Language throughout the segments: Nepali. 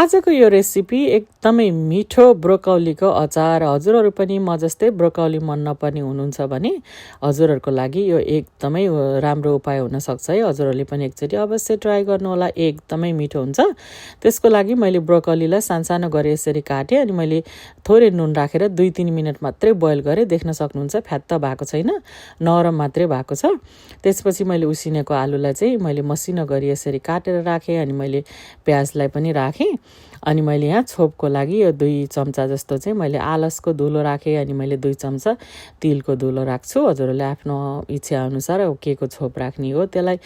आजको यो रेसिपी एकदमै मिठो ब्रोकौलीको अचार। हजुरहरू पनि म जस्तै ब्रोकौली मन नपर्ने हुनुहुन्छ भने हजुरहरूको लागि यो एकदमै राम्रो उपाय हुनसक्छ है। हजुरहरूले पनि एकचोटि अवश्य ट्राई गर्नुहोला, एकदमै मिठो हुन्छ। त्यसको लागि मैले ब्रोकौलीलाई सानसानो गरी यसरी काटेँ अनि मैले थोरै नुन राखेर 2-3 मिनट मात्रै बोइल गरेँ। देख्न सक्नुहुन्छ फ्यात्त भएको छैन, नरम मात्रै भएको छ। त्यसपछि मैले उसिनेको आलुलाई चाहिँ मैले मसिनो गरी यसरी काटेर राखेँ अनि मैले प्याजलाई पनि राखेँ। अनि मैले यहाँ छोपको लागि यो 2 चम्चा जस्तो चाहिँ मैले आलसको धुलो राखेँ अनि मैले 2 चम्चा तिलको धुलो राख्छु। हजुरहरूले आफ्नो इच्छा अनुसार के को छोप राख्ने हो त्यसलाई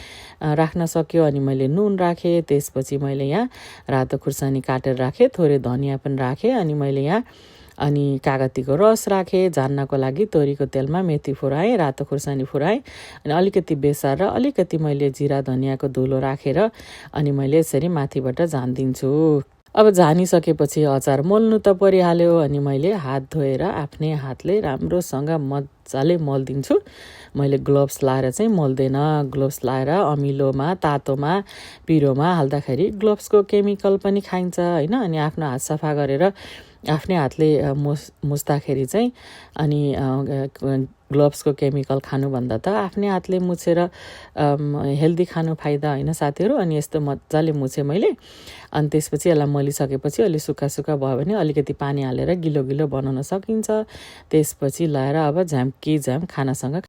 राख्न सक्यो। अनि मैले नुन राखेँ, त्यसपछि मैले यहाँ रातो खुर्सानी काटेर राखेँ, थोरै धनियाँ पनि राखेँ अनि मैले यहाँ अनि कागतीको रस राखेँ। झान्नको लागि तोरीको तेलमा मेथी फुराएँ, रातो खुर्सानी फुराएँ अनि अलिकति बेसार र अलिकति मैले जिरा धनियाँको धुलो राखेर अनि मैले यसरी माथिबाट झानिदिन्छु। अब झानिसकेपछि अचार मोल्नु त परिहाल्यो अनि मैले हात धोएर आफ्नै हातले राम्रोसँग मजाले मोल्दिन्छु। मैले ग्लोभ्स लाएर चाहिँ मोल्दैन। ग्लोभ्स लाएर अमिलोमा, तातोमा, पिरोमा हाल्दाखेरि ग्लोभ्सको केमिकल पनि खाइन्छ होइन। अनि आफ्नो हात सफा गरेर आफ्नै हातले मुस्दाखेरि चाहिँ अनि ग्लोभ्सको केमिकल खानुभन्दा त आफ्नै हातले मुछेर हेल्दी खानु फाइदा होइन साथीहरू। अनि यस्तो मजाले मुछेँ मैले। अनि त्यसपछि यसलाई मोलिसकेपछि अलि सुक्खा सुक्खा भयो भने अलिकति पानी हालेर गिलो गिलो बनाउन सकिन्छ। त्यसपछि लाएर अब झ्याम्की झ्याम खानासँग